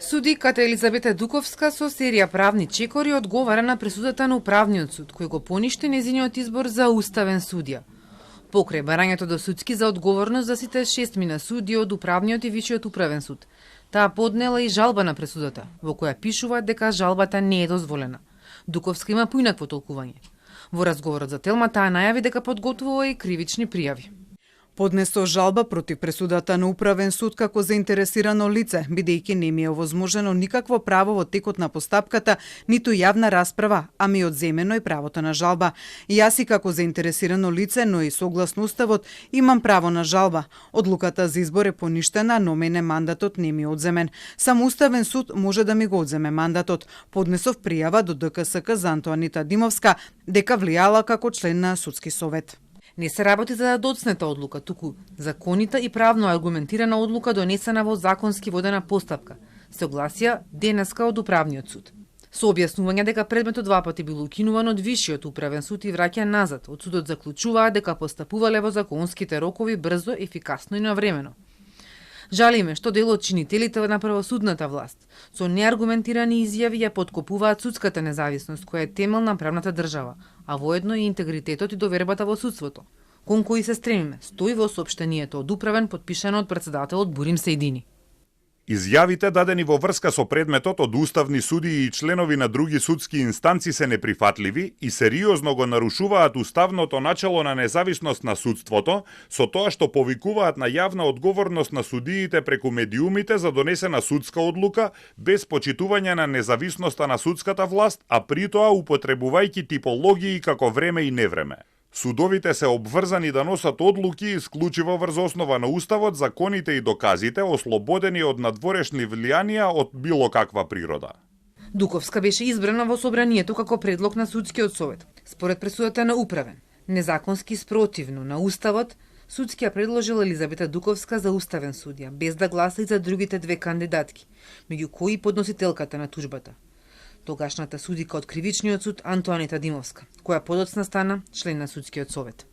Судиката Елизабета Дуковска со серија правни чекори одговара на пресудата на Управниот суд, кој го поништи нејзиниот избор за уставен судија. Покрај барањето до судски за одговорност за сите 6 мина судии од Управниот и Висшиот управен суд, таа поднела и жалба на пресудата, во која пишува дека жалбата не е дозволена. Дуковска има поинакво толкување. Во разговорот за Телма таа најави дека подготвува и кривични пријави. Поднесо жалба против пресудата на Управен суд како заинтересирано лице, бидејќи не ми е овозможено никакво право во текот на постапката, ниту јавна расправа, а ми е одземено и правото на жалба. И јас и како заинтересирано лице, но и согласно Уставот, имам право на жалба. Одлуката за избор е поништена, но мене мандатот не ми е одземен. Само Уставен суд може да ми го одземе мандатот. Поднесов пријава до ДКСК за Антоанита Димовска, дека влијала како член на судски совет. Не се работи за доцнета одлука, туку законита и правно аргументирана одлука донесена во законски водена постапка, се огласија денеска од Управниот суд. Со објаснување дека предметот два пати бил укинуван од Висшиот управен суд и враќа назад, од судот заклучуваа дека постапувале во законските рокови брзо, ефикасно и навремено. Жалиме што дел од чинителите на правосудната власт со неаргументирани изјави ја поткопуваат судската независност која е темел на правната држава, а воедно и интегритетот и довербата во судството, кон кои се стремиме, стои во соопштението од Управен подпишано од претседателот Бурим Сејдини. Изјавите дадени во врска со предметот од уставни судии и членови на други судски инстанци се неприфатливи и сериозно го нарушуваат уставното начело на независност на судството, со тоа што повикуваат на јавна одговорност на судиите преку медиумите за донесена судска одлука без почитување на независноста на судската власт, а при тоа употребувајќи типологии како време и невреме. Судовите се обврзани да носат одлуки исклучиво врз основа на Уставот, законите и доказите, ослободени од надворешни влијанија од било каква природа. Дуковска беше избрана во собранието како предлог на судскиот совет. Според пресудата на Управен, незаконски спротивно на Уставот, судскија предложил Елизабета Дуковска за уставен судија, без да гласа и за другите две кандидатки, меѓу кои подносителката на тужбата, тогашната судика од Кривичниот суд Антоанита Димовска, која подоцна стана член на судскиот совет.